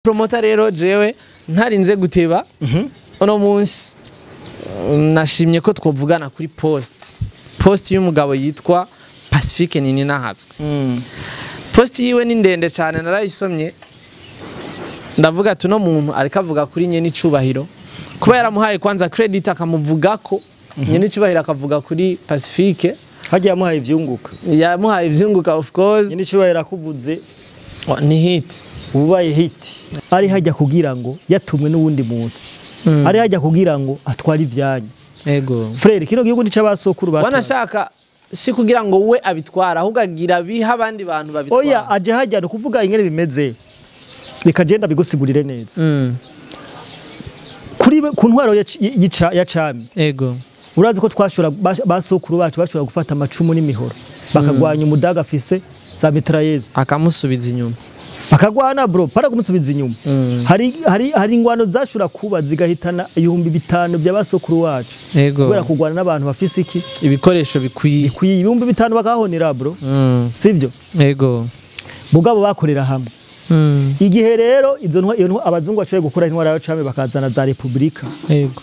Promoter rero jewe ntarinze guteba uno munsi nashimye ko twovugana kuri post y'umugabo yitwa Pacifique Nininahazwe. Post yiwe ni ndende cyane, narayisomye ndavuga ati uno muntu ariko avuga kuri nye n'icubahiro, kuba yaramuhaye kwanza credit akamuvuga ko nye n'icubahiro akavuga kuri Pacifique. Hagiye yamuhaye ivyunguka. Yamuhaye ivyunguka, of course. Nyine icubahiro akuvuze. Oh, ni hit. Ubaye hit ari hajya kugira ngo yatumwe n'uwundi muntu, ari hajya kugira ngo atware ivyanyu. Ego. Frere, kino gihugu ni c'abasokuru batwaye. Wanashaka si kugira ngo we abitwara, ahubwo agira biha abandi bantu babitwara. Oya, aje hajya no kuvuga ingene bimeze. Reka je ndabigusigurire neza. Kuri ku ntwaro ya cami. Ego. Urazi ko twashora basokuru bacu bashora gufata amacumu n'imihoro bakagwanya umudaga afise za mitrailleuses, akamusubiza inyuma. Bakagwana bro, para kumusubiza inyuma. Hari ingwano zashura kuba zigahitana 5000 by'abasokuru wacu. Ego. Kubera kugwana n'abantu bafise iki ibikoresho bikwiye. Bikwiye 5000 bakahonera bro. Sivyo? Ego. Mugabo bakorera hamwe. Igihe rero izo ntwa abazungu bashoboye gukora intwara ya cami bakazana za republika. Ego.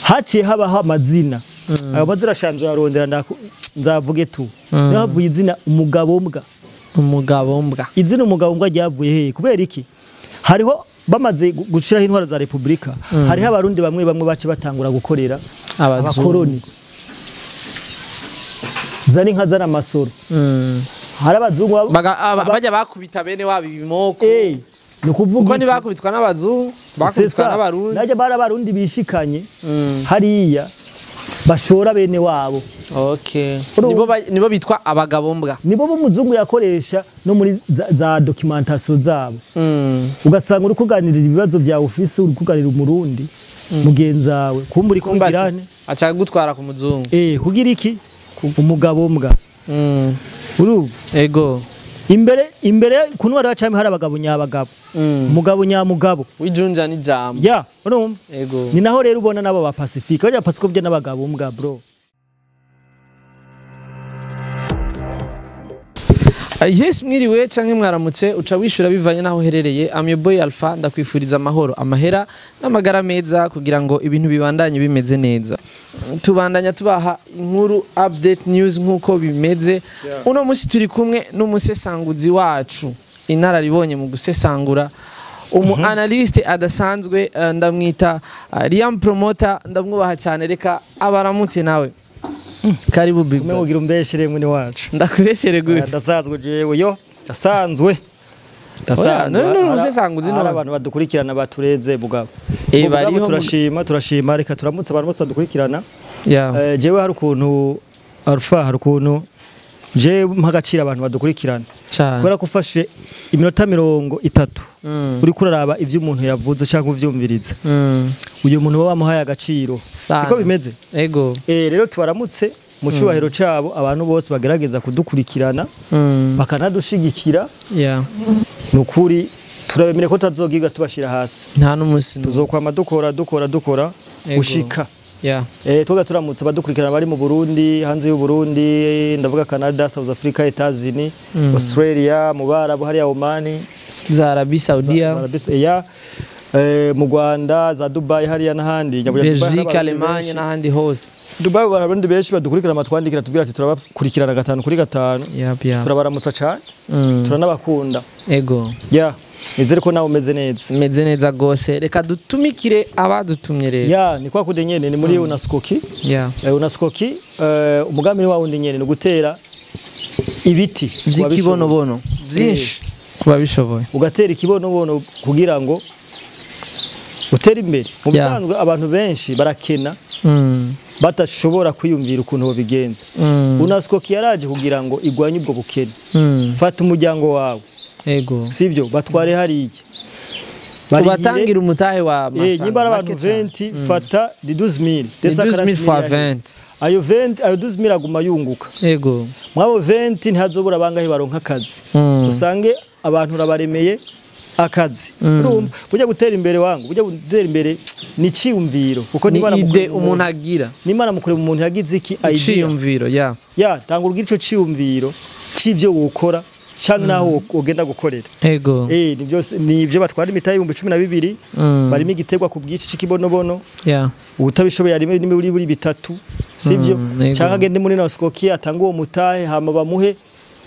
Haciye habaho amazina. Ayo mazina shanzo yarondera nzavuge tu. Niho havuye izina umugabo mbwa. Umugabo mbwa. Izina umugabo mbwa ryavuye hehe? Kubera iki? Hariho bamaze gushiraho intwaro za republika, hariho abarundi bamwe bamwe bace batangura gukorera abakoroni. Zari nka zana amasoro. Hari abazungu bajya bakubita bene wabo ibimoko. Ni ukuvuga kuko ntibakubitwa n'abazungu, bakubitwa n'abarundi. Najya bari abarundi bishikanye hariya bashora bene wabo. Okay. Nibo bitwa abagabo mbwa. Nibo b'umuzungu yakoresha no muri za documentation zabo. Ugasanga uri kuganirira ibibazo bya office, uri kuganirira umurundi mugenzawe, kumburi kubigirane acha gutwara ku muzungu. Kugira iki? Umugabo mbwa. Uru. Ego. Imbere ku ntwaro ya cami hari abagabo nyabagabo. Umugabo nyamugabo. Wijunja ni jambo. Ya, urumva? Ego. Ni naho rero ubona nabo ba Pacifique. Bajya Pacifique byo n'abagabo mbwa bro. Yes, mwiriwe canke mwaramutse, uca wishura bivanye naho herereye. I'm your boy Alpha, ndakwifuriza amahoro, amahera n'amagara meza kugira ngo ibintu bibandanye bimeze neza. Tubandanya tubaha inkuru update news nkuko bimeze. Uno musi turi kumwe n'umusesanguzi wacu, inararibonye mu gusesangura, umu analyste adasanzwe, ndamwita Liam Promoter, ndamwubaha cyane. Reka abaramutse nawe. Karibu big bro. Ugira umbeshere mwene wacu. Ndakubeshere gute? Ndasanzwe jewe yo, ndasanzwe. Ndasanzwe. None umusesanguzi no abantu badukurikirana batureze bugabo. Bariho turashima reka turamutse abantu bose badukurikirana. Jewe hari ukuntu Alpha, hari ukuntu je mpagacira abantu badukurikirana. Kubera ko ufashe iminota 30 uri kuraraba ivyo umuntu yavuze cyangwa uvyumviriza. Uyu muntu baba bamuhaye agaciro. Siko bimeze? Ego. Rero tubaramutse mu cubahiro cabo abantu bose bagerageza kudukurikirana bakanadushigikira. Nukuri turabemere ko tazogiga tubashira hasi. Nta n'umunsi tuzokwama dukora gushika. Tuga turamutse badukurikirana bari mu Burundi, hanze y'u Burundi, ndavuga Canada, South Africa, Etats-Unis, Australia, mu Barabu hariya Oman, za Arabie Saudia, mu Rwanda, za Dubai hariya n'ahandi, Belgique, Allemagne n'ahandi hose. Dubai abarundi benshi badukurikirana matwandikira tubwira ati turabakurikirana 5 kuri 5. Turabaramutsa cyane. Turanabakunda. Ego. Nizere ko nawe umeze neza. Meze neza gose. Reka dutumikire abadutumye rero. Ni kwa kude nyene ni muri Unaskoki. Unaskoki umugambi wa wundi nyene ni gutera ibiti by'ikibonobono byinshi kubabishoboye. Ugatera ikibonobono kugira ngo utere imbere. Mu bisanzwe abantu benshi barakena batashobora kwiyumvira ukuntu babigenza. Unaskoki yaraje kugira ngo igwanye ubwo bukene. Fata umuryango wawe. Ego. Sivyo batware hariya. Ubatangira umutahe wa amafaranga. Nyimba abantu 20 fata 12000. 12000 fois 20. Ayo 20 ayo 12000 aguma yunguka. Ego. Mwabo 20 ntihazobura bangahe baronka akazi. Usange abantu rabaremeye akazi. Urumva bujya gutera imbere wangu, bujya gutera imbere ni ciyumviro kuko ni ide umuntu agira. Nimara mukure umuntu yagize iki idea. Ciyumviro tanga urugira ico ciyumviro civyo wokora. canke naho ugenda gukorera. Ego. Ni ivyo batwara imitahe 12,000 barimo igiterwa ku bwici c'ikibonobono. Yeah. Utabishoboye arimo n'imiburi bitatu, sivyo? Canke agende muri Naskoki atanga uwo mutahe hama bamuhe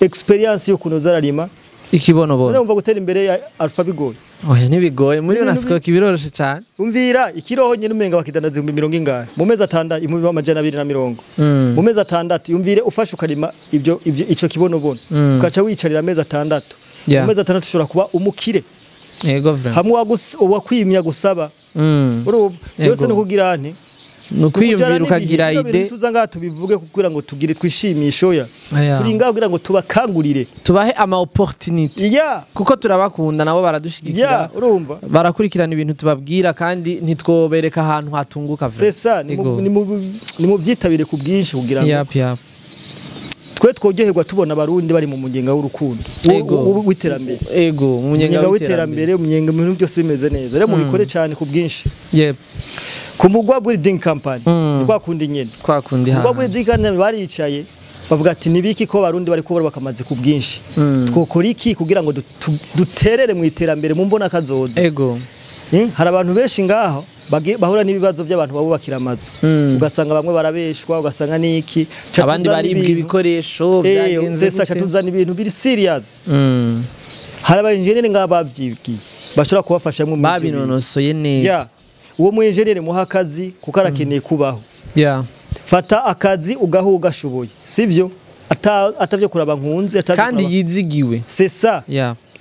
experience yo kunoza ararima ikibonobono. Urumva gutera imbere ya Alpha bigoye. Oya ntibigoye muri Naskoki biroroshe cyane. Umvira ikiroho nyine umenga bakidandaza 20,000 ingahe mu mezi atandatu 220. Mu mezi atandatu yumvire ufashe ukarima ibyo ico kibonobono ukaca wicarira amezi atandatu. Mu mezi atandatu ushobora kuba umukire. Yego vraiment. Hamwe wakwimya gusaba. Urumva byose no kugira nti nukwiyumvira ukagira ide tuza ngaha tubivuge kugira ngo tugire twishimisho ya turi ngaha kugira ngo tubakangurire tubahe ama opportunity kuko turabakunda nabo baradushigikira urumva barakurikirana ibintu tubabwira kandi ntitwobereka ahantu hatunguka c'est ça ni mu vyitabire ku bwinshi kugira ngo twe twogerwa tubona abarundi bari mu munyenga w'urukundo w'iterambere. Ego munyenga w'iterambere munyenga mu bintu byose bimeze neza rero mubikore cyane ku bwinshi. Ku mugwa building company ni kwa kundi nyene kwa kundi ha mugwa building company baricaye bavuga ati nibiki ko barundi bari kubora bakamaze ku bwinshi twokora iki kugira ngo duterere mu iterambere mu mbona kazoza. Ego hari abantu benshi ngaho bahura n'ibibazo by'abantu babubakira amazu ugasanga bamwe barabeshwa ugasanga niki abandi baribwa ibikoresho byagenze gute tuzana ibintu biri serious. Hari aba engineer ngaho bavyigiye bashobora kubafasha mu babinonosoye neza. Uwo mu engineer muha akazi kuko arakeneye kubaho. Fata akazi ugaho ugashoboye sivyo atavyo kuraba nkunze kandi yizigiwe. C'est ça.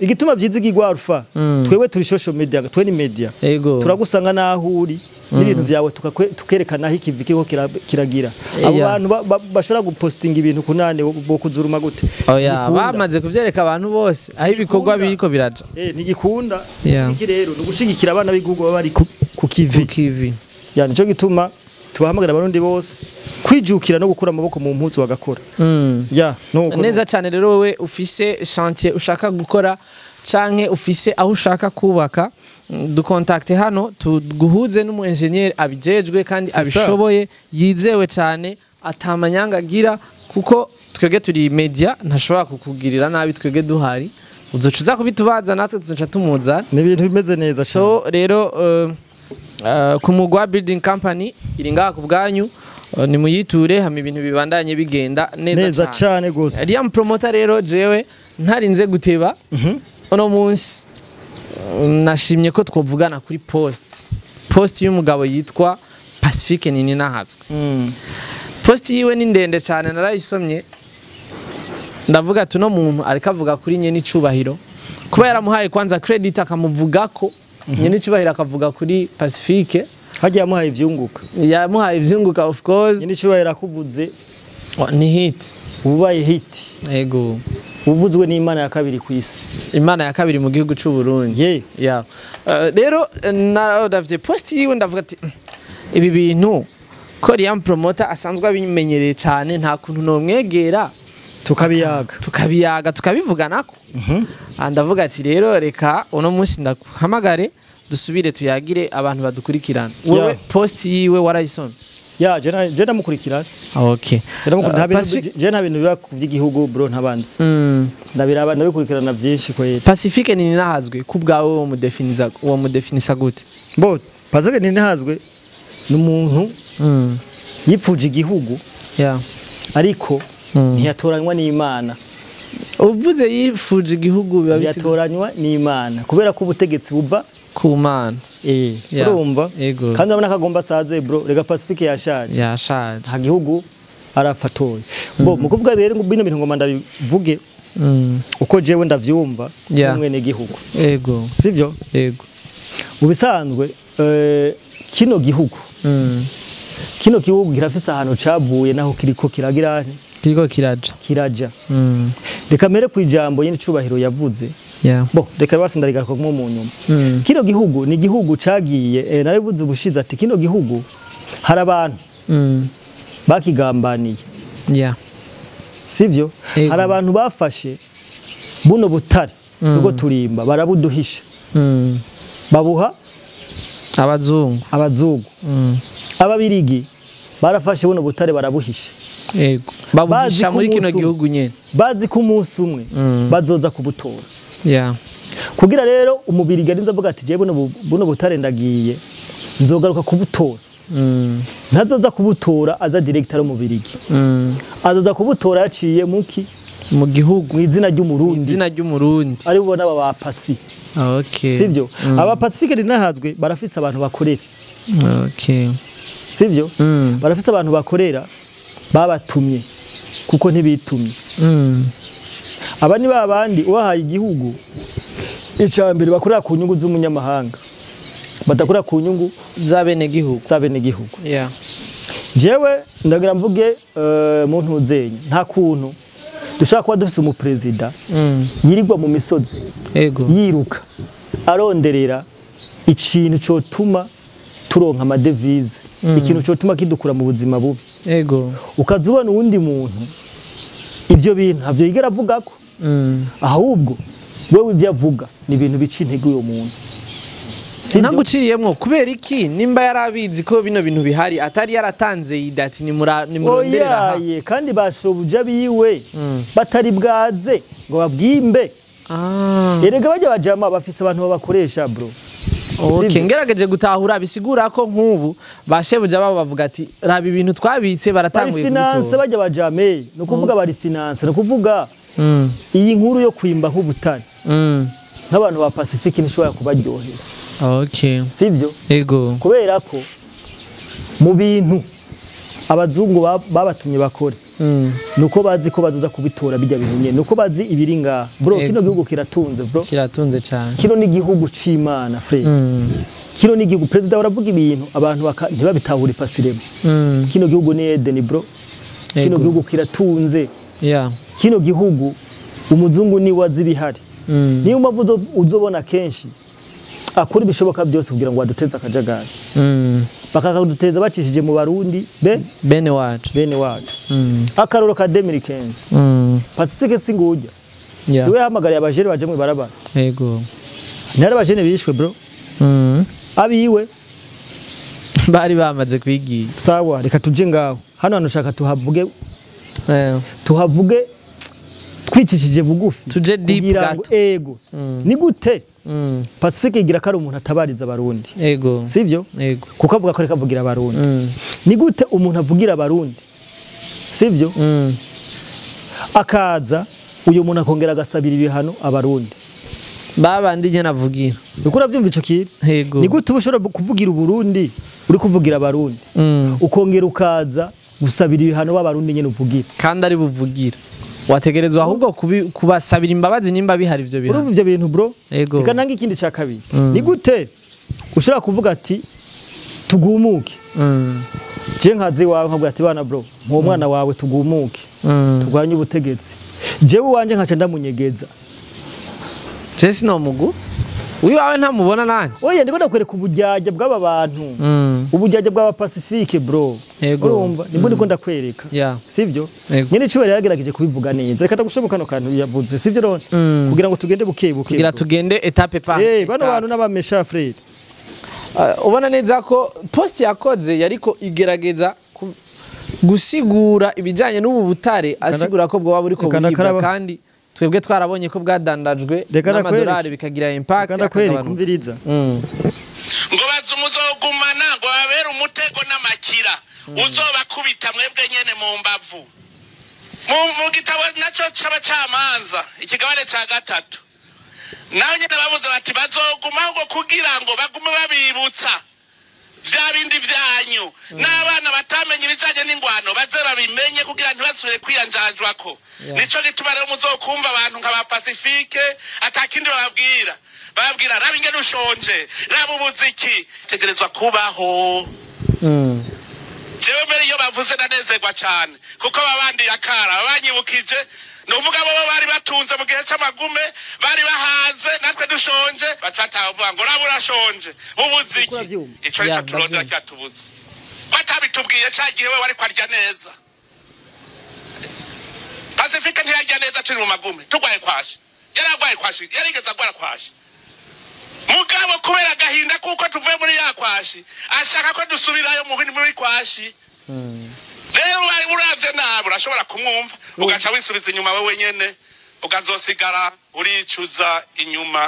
Igituma vyizigirwa Alpha twewe turi social media twe ni media turagusanga naho uri n'ibintu byawe tukerekana aho ikivi kiko kiragira abo bantu bashobora gupostinga ibintu kunane bo kuzuruma gute. Oya bamaze kuvyereka abantu bose aho ibikorwa biriko biraja. Ntigikunda iki rero nugushigikira abana b'igugu baba bari ku kivi. Ya nico gituma tubahamagara abarundi bose kwijukira no gukura amaboko mu mpuzu bagakora. Ya no neza cyane rero wewe ufise chantier ushaka gukora canke ufise aho ushaka kubaka dukontakte hano tuguhuze n'umu engineer abijejwe kandi abishoboye yizewe cyane atamanyanga agira kuko twege turi media ntashobora kukugirira nabi twege duhari uzocuza kubitubaza natwe tuzoca tumuzana ni ibintu bimeze neza cyane. So rero ku mugwa building company iri ngaha ku bwanyu ni muyiture hama ibintu bibandanye bigenda neza cyane gose. Liam Promoter rero jewe ntarinze guteba uno munsi nashimye ko twovugana kuri post y'umugabo yitwa Pacifique Nininahazwe. Post yiwe ni ndende cyane narayisomye ndavuga ati no muntu ariko avuga kuri nye n'icubahiro kuba yaramuhaye kwanza credit akamuvuga ko nyene cyubahiro akavuga kuri Pacifique hagiye yamuhaye ivyunguka yamuhaye ivyunguka of course nyene cyubahiro akuvuze ni hit ubaye hit. Ego uvuzwe n'Imana ya kabiri ku isi Imana ya kabiri mu gihugu c'u Burundi. Rero naravye post yiwe ndavuga ati ibi bintu ko Liam Promoter asanzwe abimenyereye cyane nta kuntu no mwegera tukabiyaga tukabivuganako. Ndavuga ati rero reka uno munsi ndakuhamagare dusubire tuyagire abantu badukurikirana. Wewe post yiwe warayisomye? Ya je ndamukurikirana. Okay. Je nta bintu biba kuvy'igihugu bro ntabanze. Ndabiraba ndabikurikirana byinshi ko yeta. Pacifique Nininahazwe ku bwawe wo mudefinisa gute? Bo Pacifique Nininahazwe ni umuntu yipfuje igihugu. Ariko ntiyatoranywa n'Imana. Uvuze yifuje igihugu biba biyatoranywa n'Imana kubera ko ubutegetsi buva ku Mana. Urumva kandi abona kagomba saze bro rega Pacifique yashaje nta gihugu arafatoye. Bo mu kuvuga rero ngo bino bintu ngoma ndabivuge uko jewe ndavyumva umwene gihugu. Yego sivyo? Yego. Mu bisanzwe kino gihugu kino gihugu kirafise ahantu cavuye naho kiriko kiragira kiriko kiraja. Reka mere ku ijambo yindi cubahiro yavuze. Bo reka basi ndarigaruka mu nyuma. Kino gihugu ni gihugu cagiye narivuze ubushize ati kino gihugu hari abantu bakigambaniye. Sivyo? Hari abantu bafashe buno butare ubwo turimba barabuduhisha. Babuha abazungu. Ababirigi barafashe buno butare barabuhisha. Yego, babuhisha muri kino gihugu nyene, bazi ko umunsi umwe bazoza kubutora. Yeah. Kugira rero umubiri garinze avuga ati je buno butare ndagiye nzogaruka kubutora. Ntazoza kubutora aza director umubirigi. Azoza kubutora yaciye muki mu gihugu mu izina ry'umurundi. Izina ry'umurundi. Ari ubona aba pasi. Okay. Sivyo? Aba Pacifique rinahazwe barafise abantu bakorera. Okay. Sivyo? Barafise abantu bakorera babatumye kuko ntibitumye. Aba ni babandi ubahaye igihugu icambere bakorera ku nyungu z'umunyamahanga. Batakora ku nyungu z'abene gihugu. Z'abene gihugu. Yeah. Jewe ndagira mvuge mu ntuzenye nta kuntu dushaka kuba dufise umu president yirirwa mu misozi. Ego. Yiruka aronderera ikintu cotuma turonka amadevise, ikintu cotuma kidukura mu buzima bubi. Ego. Ukazubona uwundi muntu ivyo bintu ntavyo yigera avuga ko. Ahubwo wewe ivyo avuga ni ibintu bica intege uyo muntu. Naguciriyemwo kubera iki nimba yarabizi ko bino bintu bihari atari yaratanze idati ni muronderera. Oyaye kandi bashobuja biwe batari bwaze ngo babwimbe. Erega bajya bajama bafise abantu babakoresha bro. Okay, ngerageje gutahura bisigura ko nkubu bashebuja babo bavuga ati raba ibintu twabitse baratanguye gutora. Bari finance bajya bajame no kuvuga bari finance no kuvuga iyi nkuru yo kwimba nk'ubutare. Nk'abantu ba Pacifique nishobora kubaryohera. Okay. Sivyo? Ego. Kubera ko mu bintu abazungu babatumye bakore nuko bazi ko bazoza kubitora bijya bintu nuko bazi ibiri ngaha bro. Kino gihugu kiratunze bro. Kiratunze cyane. Kino ni igihugu c'Imana frère. Kino ni igihugu president aravuga ibintu abantu ntibabitahura ifasiremo. Kino gihugu ni Eden bro. Kino gihugu kiratunze. Yeah. Kino gihugu umuzungu ni wazi bihari. Niyo mpamvu uzobona kenshi akora ibishoboka byose kugira ngo aduteze akajagari. Bakakaduteza bacishije mu Barundi bene wacu. Bene wacu. Akaroro ka 2015. Pacifique singujya. Yeah. Siwe hamagariye abajene baje mu barabara. Yego. Ntari abajene bishwe bro. Abiwe bari bamaze kwigisha. Sawa reka tuje ngaho. Hano hano shaka tuhavuge. Tuhavuge twicishije bugufi. Tuje deep gato. Ego. Ni gute? Pacifique igira ko ari umuntu atabariza abarundi. Ego. Sivyo? Ego. Kuko avuga ko reka avugira abarundi. Ni gute umuntu avugira abarundi? Sivyo? Akaza uyo muntu akongera agasabira ibihano abarundi. Babandi nyene avugira. Uko uravyumva ico kintu? Ego. Ni gute ushobora kuvugira uburundi uri kuvugira abarundi? Ukongera ukaza gusabira ibihano b'abarundi nyene uvugira. Kandi ari buvugira. Wategerezwa ahubwo kubasabira imbabazi nimba bihari ivyo bintu. Urumva ivyo bintu bro? Reka nange ikindi ca kabiri. Ni gute ushobora kuvuga ati tugumuke. Je nkazi wawe nkavuga ati bana bro, mwo mwana wawe tugumuke. Turwanye ubutegetsi. Jewe wanje nkaca ndamunyegeza. Je sinomugu. Uyu wawe ntamubona nanje. Oya ndiko ndakwereka ubujyajya bw'aba bantu. Ubujyajya bw'aba Pacifique bro. Urumva nibwo ndiko ndakwereka. Sivyo? Nyene cyo yaragerageje kubivuga neza. Reka ndagushoboka no kantu yavuze. Sivyo none? Kugira ngo tugende buke buke. Kugira tugende etape par. Bano bantu n'abamesha frère. Ubona neza ko post yakoze yariko igerageza gusigura ibijanye n'ubu butare asigura ko bwo buriko buribwa kandi twebwe twarabonye ko bwadandajwe n'amadolari bikagira impact akagabanuka. Ngo bazumuzogumana ngo babere umutego n'amakira uzobakubita mwebwe nyene mu mbavu. Mu gitabo naco c'abacamanza ikigabane ca 3 naho nyene bavuze bati bazoguma ngo kugira ngo bagume babibutsa vya bindi vyanyu n'abana batamenye ibijanye n'ingwano baze babimenye kugira ntibasubire kwiyanjanjwako. Nico gituma rero muzokumva abantu nka ba Pacifique atakindi bababwira bababwira raba ingene ushonje raba ubuziki tegerezwa kubaho. Jewe mbere iyo bavuze ndanezerwa cane kuko babandi yakara babanyibukije nuvuga bo bari batunze mu gihe c'amagume bari bahaze natwe dushonje bacatavuga ngo raba urashonje ubuziki ico nico turondera cyatubuze batabitubwiye cagihe we wari kwarya neza. Pacifique ntiyarya neza turi mu magume tugwaye kwashi yaragwaye kwashi yarigeze agwara kwashi mugabo kubera agahinda kuko tuvuye muri ya kwashi ashaka ko dusubirayo mu muri kwashi. Rero Uravye nabi urashobora kumwumva ugaca wisubiza inyuma wewe nyene, ukazosigara uricuza inyuma.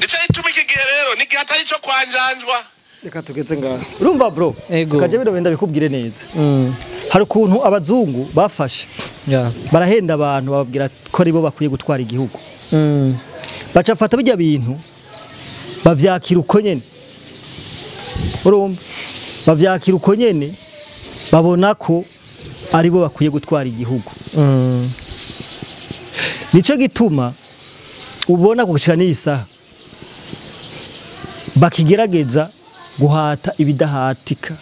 Nico gituma iki gihe rero ni igihe atari ico kwanjanjwa. Reka tugeze ngaho. Urumva bro, Ego. kaje bino benda bikubwire neza. Hari ukuntu abazungu bafashe barahenda abantu bababwira ko aribo bakwiye gutwara igihugu. Baca fata bijya bintu bavyakira uko nyene. Urumva? Bavyakira uko nyene babona ko aribo bakwiye gutwara igihugu. Nico gituma ubona gushika n'isaha bakigerageza guhata ibidahatika.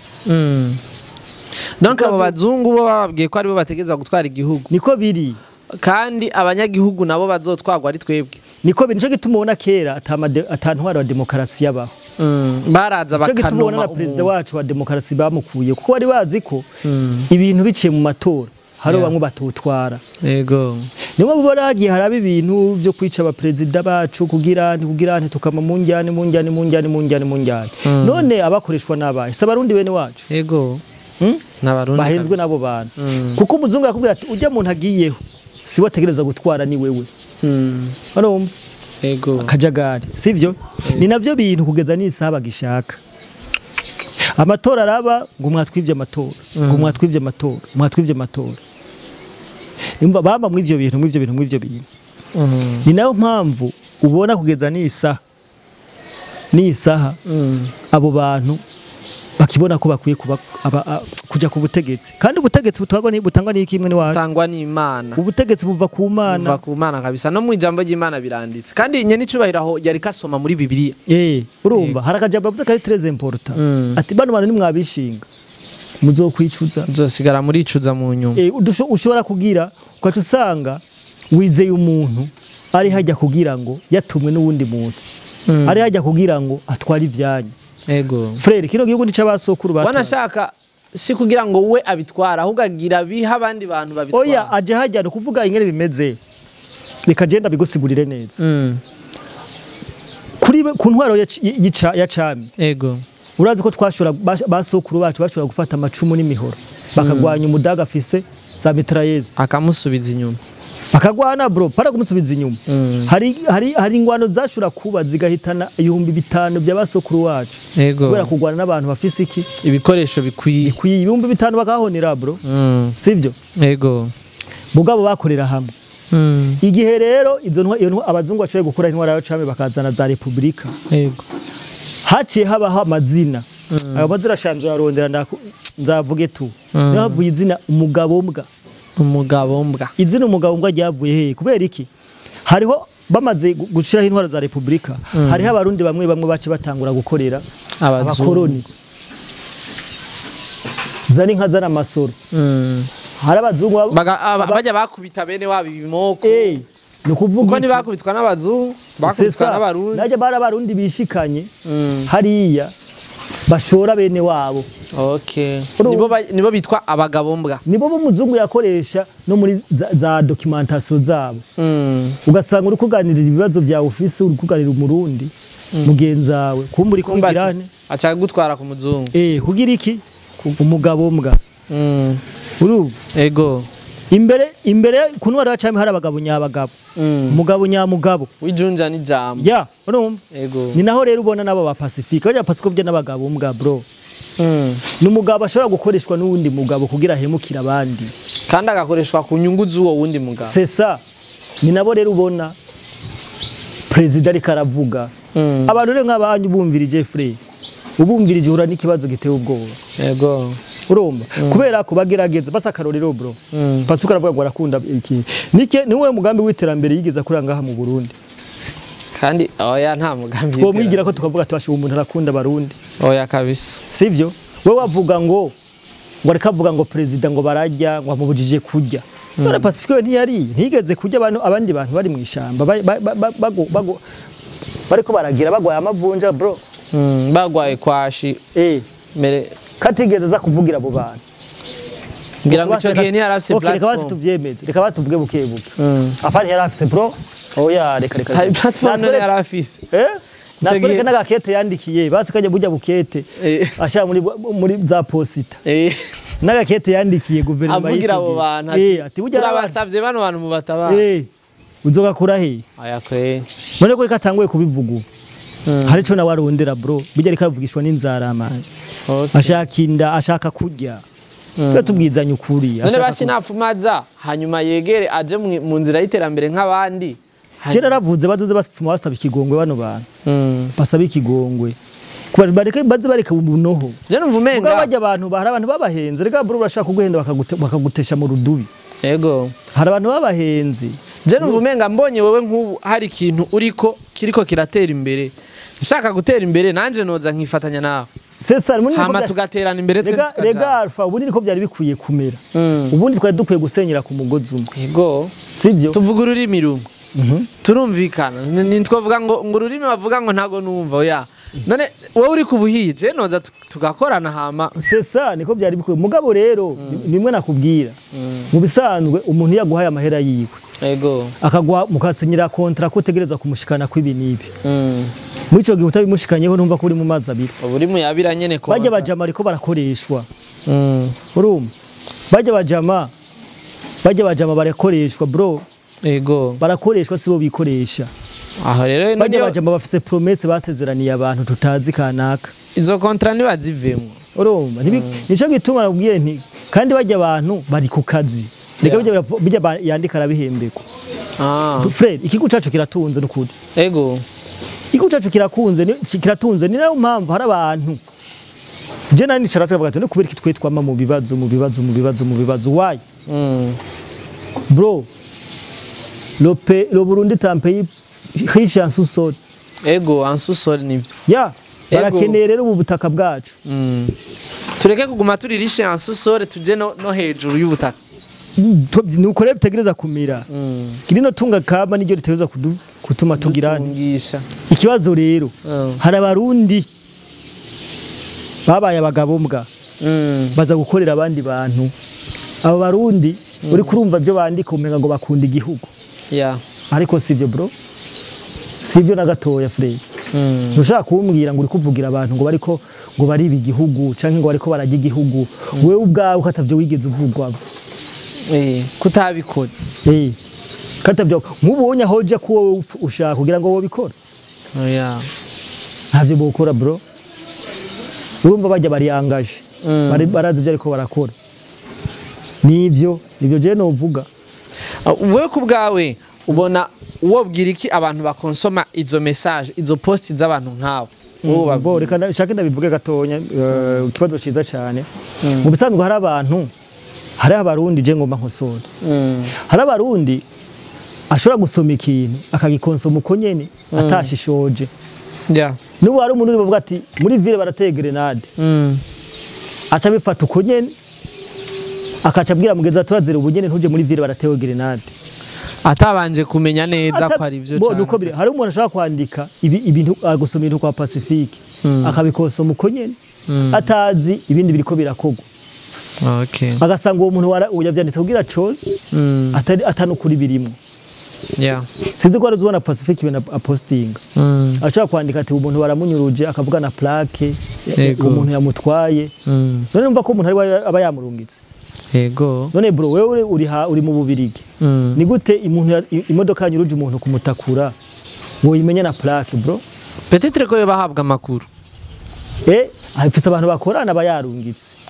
Donc abo bazungu bo bababwiye ko aribo bategezwa gutwara igihugu. Niko biri. Kandi abanyagihugu nabo bazotwagwa ari twebwe. Niko biri. Nico gituma ubona kera atantwaro wa demokarasi yabaho. Baraza Nico gituma ubona bakanuma na perezida wacu wa demokarasi bamukuye kuko bari bazi ko ibintu biciye mu matora hari bamwe batotwara. Yego. Nibo bora hagiye haraba ibintu byo kwica abaperezida bacu kugira nti tukama mu njyane mu njyane mu njyane mu njyane mu njyane. None abakoreshwa nabaye se abarundi bene wacu. Yego. N'abarundi bahenzwe nabo bantu. Kuko umuzungu akubwira ati ujya muntu agiyeho si wategereza gutwara ni wewe. Urumva? Yego. Akajagari, sivyo? Ni navyo bintu kugeza n'isaha bagishaka. Amatora araba ngo mwatwivye amatora, ngo mwatwivye amatora, mwatwivye amatora. Nimba baba mw'ivyo bintu mw'ivyo bintu mw'ivyo bintu. Ni nayo mpamvu ubona kugeza n'isaha abo bantu bakibona ko bakwiye kuba kuja ku butegetsi. Kandi ubutegetsi butangwa n'iki imwe ni wacu? Butangwa n'Imana. Ubutegetsi buva ku Mana. Buva ku Mana kabisa. No mu ijambo ry'Imana biranditse. Kandi nyene icubahiro aho yari kasoma muri Bibiliya. Urumva hari akajambo avuga kari très important. Ati bano bantu nimwabishinga muzokwicuza. Muzosigara muricuza mu nyuma. Ushobora kugira ukaca usanga wizeye umuntu ari hajya kugira ngo yatumwe n'uwundi muntu. Ari hajya kugira ngo atware ivyanyu. Ego. Frere kino gihugu ni c'abasokuru batwa. Wanashaka si kugira ngo we abitwara ahubwo agira biha abandi bantu babitwara. Oya aje hajya no kuvuga ingene bimeze. Reka genda bigusigurire neza. Kuri ku ntwaro ya cami. Ego. Urazi ko twashora basokuru bacu bashora gufata amacumu n'imihoro bakagwanya umudaga afise za mitrailleuses akamusubiza inyuma. Bakagwana bro para kumusubiza inyuma. Hari ingwano zashura kuba zigahitana 5000 by'abasokuru wacu. Kubera kugwana n'abantu bafise iki ibikoresho bikwiye 5000 bakahonera bro. Sivyo? Yego. Mugabo bakorera hamwe. Igihe rero izo ntwa abazungu bashoboye gukora intwara ya cami bakazana za republika. Yego. Haciye habaho amazina. Ayo mazina shanzo arondera nzavuge tu. Niho havuye izina umugabo mbwa. Umugabo mbwa. Izina umugabo mbwa ryavuye he? Kubera iki? Hariho bamaze gushiraho intwaro za republika, hariho abarundi bamwe bamwe bace batangura gukorera abakoroni. Zani nka zana amasoro. Hari abazungu bajya bakubita bene wabo ibimoko. Nukuvuga ko ntibakubitwa n'abazungu, bakubitwa n'abarundi. Najya bara abarundi bishikanye hariya bashora bene wabo. Okay. Nibo bitwa abagabo mbwa. Nibo b'umuzungu yakoresha no muri za documentation zabo. Ugasanga uri kuganirira ibibazo bya office uri kuganirira umurundi mugenzawe kumburi kubigirane acha gutwara ku muzungu. Kugira iki? Umugabo mbwa. Urumva? Ego. Imbere ku ntwaro ya cami hari abagabo nyabagabo. Umugabo nyamugabo wijunja ni jambo. Ya, urumva? Ego. Ni naho rero ubona nabo ba Pacifique. Bajya Pacifique byo n'abagabo mbwa bro. N'umugabo ashobora gukoreshwa n'uwundi mugabo kugira ahemukira abandi. Kandi agakoreshwa ku nyungu z'uwo wundi mugabo. C'est ça. Ni nabo rero ubona president ariko aravuga. Abantu rero nk'abanyu bumvirije Jeffrey. Ubumvirije uhura n'ikibazo giteye ubwoba. Ego. Urumva kubera ko bagerageza basa karorero bro. Pasuka aravuga ngo arakunda iki. Nike niwe mugambi w'iterambere yigeza kuranga ha mu Burundi. Kandi oya nta mugambi. Twomwigira ko tukavuga tubasha umuntu arakunda barundi. Oya kabisa. Sivyo? Wewe wavuga ngo ariko avuga ngo president ngo barajya ngo amubujije kurya. None Pacifique we ntiyari ntigeze kurya abantu abandi bantu bari mu ishamba bariko baragira bagwaye amavunja bro. Bagwaye kwashi. Mere katigeze za kuvugira abo bantu. Ngira ngo ico gihe ntiyarafise platform. Reka basi tuvyemeze. Reka batuvuge buke buke. Apana yarafise bro. Oya reka. Hari platform none yarafise. Natwereke n'agakete yandikiye basi kajya burya bukete ashira muri za posita. N'agakete yandikiye guverinoma avugira abo bantu ati burya turabasavye bano bantu mubatabara. Uzogakura he? Aya kwe. None ko katanguye kubivuga. Hari ico nawe arondera bro, bijya reka avugishwa n'inzara man. Ashaka inda, ashaka kurya. Tubwizanye ukuri. None basi nafumaza hanyuma yegere aje mu nzira y'iterambere nk'abandi. Je naravuze bazoze basupfuma basaba ikigongwe bano bantu. Basaba ikigongwe. Kuba bareke baze bareke ubunoho. Je numva umenga bajya abantu bahari abantu babahenze reka bro urashaka kuguhenda bakagutesha mu rudubi. Yego. Hari abantu babahenze. Je numva umenga mbonye wewe nk'ubu hari ikintu uriko kiriko kiratera imbere. Nshaka gutera imbere nanje noza nkifatanya nawe. Cesar muri hama tugaterana imbere twese tukaja. Rega Alpha ubundi niko byari bikwiye kumera. Ubundi twari dukwiye gusenyera ku mugozi umwe. Yego. Sibyo? Tuvuga ururimi rumwe. Turumvikana. Nitwavuga ngo ururimi bavuga ngo ntago numva oya. None wowe uri kubuhije noza tugakorana hama. Cesar niko byari bikwiye. Mugabo rero nimwe nakubwira. Mu bisanzwe umuntu yaguhaye amahera yiwe. Yego. Akagwa mukasinyira contrat ko utegereza kumushikana kwibi nibi. Muri ico gihe utabimushikanyeho numva ko uri mu mazi abiri. Uri mu yabira nyene ko. Bajya bajama ariko barakoreshwa. Urumva? Bajya bajama barakoreshwa bro. Yego. Barakoreshwa sibo bikoresha. Aho rero bajya bajama bafise promesse basezeraniye abantu tutazi kanaka. Izo contrat nibazivemwo. Urumva? Nico gituma nakubwiye nti kandi bajya abantu bari ku kazi. Reka bijya yandika arabihembeko. Fred ikigo cacu kiratunze n'ukuri. Ego. Ikigo cacu kirakunze kiratunze ni nayo mpamvu hari abantu. Je nani nicaratse bavuga ati no kubera iki twitwama mu bibazo mu bibazo mu bibazo mu bibazo why? Bro le Burundi est un pays riche en sous-sol. Ego en sous-sol nivyo. Ya barakeneye rero ubu butaka bwacu. Tureke kuguma turi riche en sous-sol tuje no hejuru y'ubutaka. Nuko rero bitegereza kumira. Kirino tunga kaba niryo ritegereza kutuma tugira ikibazo rero. Hari abarundi babaye abagabo mbwa baza gukorera abandi bantu. Abo barundi uri kurumva byo bandika umenga ngo bakunda igihugu. Ariko sivyo bro. Sivyo na gatoya Fred. Ntushaka kumbwira ngo uri kuvugira abantu ngo bariko ngo bari igihugu canke ngo bariko barajya igihugu. Wewe ubwawe ukatavyo wigeze uvugwa. Kutabikoze. Katabyo nkubonye hoje ko ushaka kugira ngo wobikora. Oya. Ntavyo bokora bro. Urumva bajya bari angaje. Bari barazi ibyo ariko barakora. Nivyo je novuga. Wewe kubgawe ubona wobwira iki abantu bakonsoma izo message izo post z'abantu nkawe? Bo reka nshaka ndabivuge gatonya ikibazo ciza cyane. Mu bisanzwe hari abantu hari abarundi je ngomba nkosora. Hari abarundi ashobora gusoma ikintu akagikonsoma uko nyene atashishoje. Nubu hari umuntu bavuga ati muri ville barateye grenade. Aca bifata uko nyene akaca abwira mugenzi turazira ubugene ntuje muri ville baratewe grenade. Atabanje kumenya neza ko ari byo cyane. Nuko biri hari umuntu ashobora kwandika ibintu agusoma ibintu kwa Pacifique akabikonsoma uko nyene atazi ibindi biriko birakogwa. Agasanga uwo muntu yavyanditse kugira chose atari atanukuri birimo. Sinzi ko aruzubona Pacific ibintu aposting. Ashaka kwandika ati umuntu baramunyuruje akavuga na plaque umuntu yamutwaye. None numva ko umuntu ari aba yamurungitse. Yego. None bro wewe uri mu Bubirigi. Ni gute umuntu imodoka yanyuruje umuntu kumutakura woyimenya na plaque bro? Peut-être ko bahabwa amakuru. Afise abantu bakorana bayarungitse.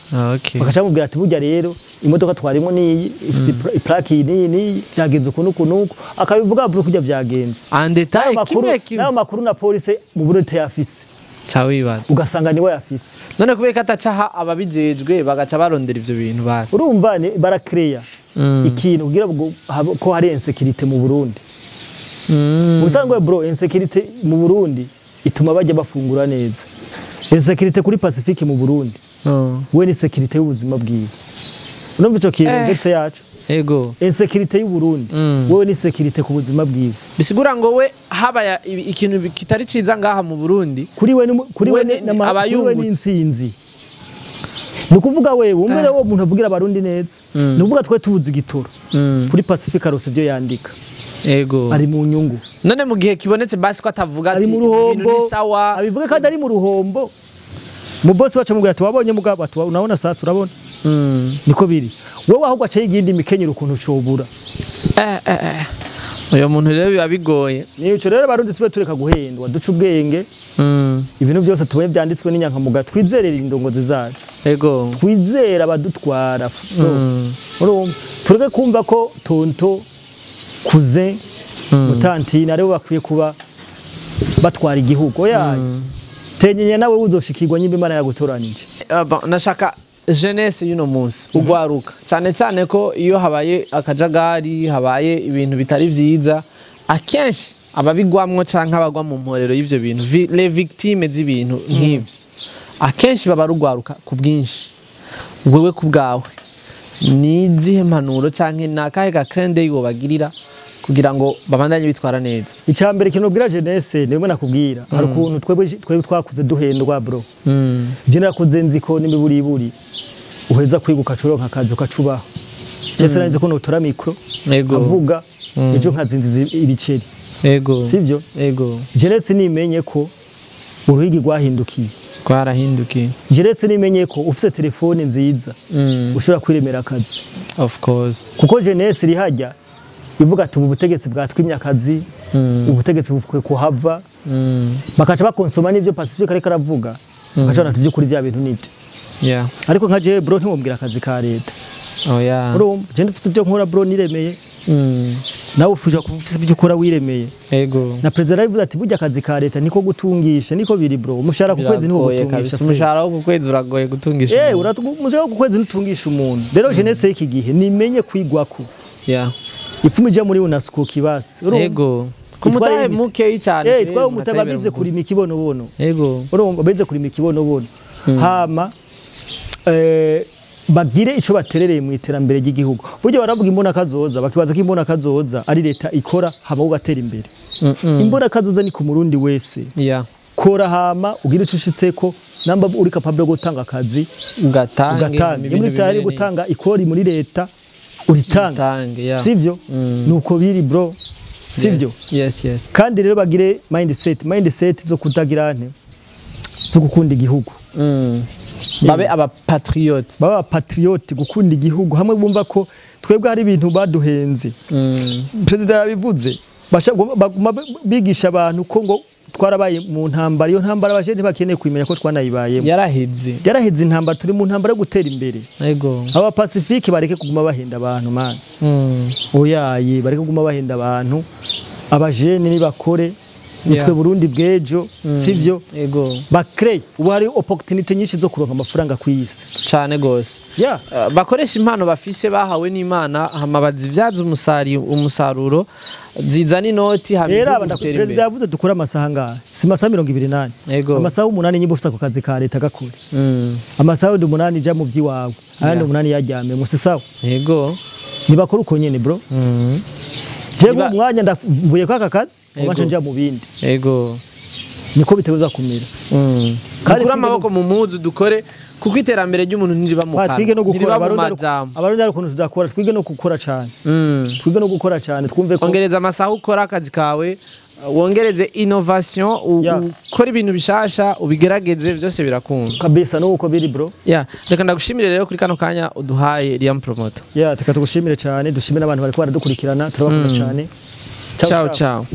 Bakaca mubwira ati burya rero imodoka twarimo niyi ifise plaque iyi niyi byagenze ukuntu kunuko akabivuga bro kujya byagenze. En détail kimwe kimwe. Nayo makuru na police mu Burundi yafise. Cawibaza. Ugasanga niwe yafise. None kubera katacaha ababijejwe bagaca barondera ivyo bintu basi. Urumva ni barakreya ikintu kugira ko hari insécurité mu Burundi. Ubusanzwe bro insécurité mu Burundi ituma bajya bafungura neza. Insécurité kuri Pacifique mu Burundi. We ni sécurité y'ubuzima bwiwe. Urumva ico kintu ngetse yacu. Ego. Insécurité y'u Burundi. Wewe ni sécurité ku buzima bwiwe. Bisigura ngo we haba ikintu kitari ciza ngaha mu Burundi. Kuri we kuri we ni insinzi. Nukuvuga wewe umere wo muntu avugira abarundi neza. Nukuvuga twe tubuze igitoro. Kuri Pacifique arose ivyo yandika. Ego. Ari mu nyungu. None mu gihe kibonetse basi ko atavuga ati ibintu ni sawa. Abivuga kandi ari mu ruhombo. Mu boss wacu amubwira ati wabonye mugabo, ati unaona sasa urabona. Niko biri. Wowe ahubwo acaye igindi mikenyero ukuntu cobura. Uyo muntu rero biba bigoye. Nico rero barundi tube tureka guhendwa, duca ubwenge. Ibintu byose tubonye byanditswe n'inyankamuga, twizerera indongozi zacu. Ego. Twizera abadutwara. Urumva tureke kumva ko tonto, cousin, mutantine aribo bakwiye kuba batwara igihugu. Oya. Tenyenye nawe uzoshikirwa nyimba Imana yagutoranije. Nashaka jeunesse y'uno munsi ugwaruka cyane cyane ko iyo habaye akajagari, habaye ibintu bitari vyiza, akenshi ababigwamwo canke abagwa mu mporero y'ivyo bintu, les victimes z'ibintu nk'ivyo, akenshi baba rugwaruka ku bwinshi. Wewe ku bwawe ni izihe mpanuro canke nakahe ga clin d'œil wobagirira kugira ngo babandanye bitwara neza? Icambere kintu ubwira jeunesse ni bimwe nakubwira, hari ukuntu twebwe twakuze duhendwa bro. Je narakuze nzi ko n'imiburiburi uheza kwiga ukacuronka akazi ukacubaho. Je sinari nzi ko notora micro avuga ejo nkazinziza ibiceri. Ego. Sivyo? Ego. Jeunesse nimenye ko uruhigi rwahindukiye. Rwarahindukiye. Jeunesse nimenye ko ufise telefone nziza ushobora kwiremera akazi. Of course. Kuko jeunesse rihajya ivuga ati ubu butegetsi bwatwimye akazi, ubutegetsi bukwiye kuhava. Bakaca bakonsoma n'ivyo Pacifique ariko aravuga. Bakaca bati by'ukuri bya bintu nivyo. Yeah. Ariko nka je bro ntiwombwira akazi ka leta. Oh yeah. Urumva je ndufise ibyo nkora bro niremeye. Nawe ufuje kufise ibyo ukora wiremeye. Ego. Na president aravuze ati burya akazi ka leta niko gutungisha, niko biri bro. Umushahara ku kwezi niko gutungisha. Umushahara wo ku kwezi uragoye gutungisha. Umushahara wo ku kwezi ntutungisha umuntu. Rero jeunesse y'iki gihe nimenye kwigwako. Yeah. Ifumu ija muri UNESCO kibasi. Ego. Kumutahe muke cyane. Twaye umutahe bize kurima ikibonobono. Ego. Urumva bize kurima ikibonobono. Hama bagire ico baterereye mu iterambere ry'igihugu. Buryo baravuga imbona kazoza, bakibaza ko imbona kazoza ari leta ikora hama ugatera imbere. Imbona kazoza ni ku murundi wese. Yeah. Kora hama ugira ico ushitseko, namba uri capable gutanga akazi ugatange. Muri tayari gutanga ikori muri leta uritanga. Sivyo? Nuko biri bro. Sivyo? Yes, yes. Kandi rero bagire mindset zo kutagira nte zo gukunda igihugu. Babe aba patriote. Baba patriote gukunda igihugu hamwe bumva ko twebwe hari ibintu baduhenze. President yabivuze baguma bigisha abantu ko ngo twarabaye mu ntambara, iyo ntambara baje ntibakeneye kwimenya ko twanayibayemo. Yaraheze intambara, turi mu ntambara yo gutera imbere. Yego. Aba Pacifique bareke kuguma bahenda abantu man. Oyaye bareke kuguma bahenda abantu. Abajene nibakore nitwe Burundi bwejo, sivyo? Yego. Bakreye ubu hari opportunity nyinshi zo kuronka amafaranga kwisi. Cyane gose. Yeah. Bakoresha impano bafise bahawe n'Imana hama bazivyaza umusaruro zizana inoti hamwe. President yavuze dukora amasaha ngaha. Si amasaha 28. Amasaha 8 nyimbo ufisa ku kazi ka leta gakure. Amasaha 8 ja mu vyiwawe. Ayandi 8 yajyame musi sawa. Yego. Nibakora uko nyene bro. Jewe umwanya ndavuye kwa kakazi umace nja mu bindi. Yego. Niko biteweza kumera. Kandi kuri amaboko mu muzu dukore kuko iterambere ry'umuntu ntiriba mu kanwa. Twige no gukora abarundi ari ukuntu tudakora, twige no gukora cyane. Twige no gukora cyane twumve ko ongereza amasaha ukora akazi kawe, wongereze innovation, ukora ibintu bishasha, ubigerageze byose birakunda. Kabisa nuko biri bro. Yeah, reka ndagushimire rero kuri kano kanya uduhaye Liam Promoter. Yeah, reka tugushimire cyane, dushimire n'abantu bariko baradukurikirana, turabakunda cyane. Ciao ciao.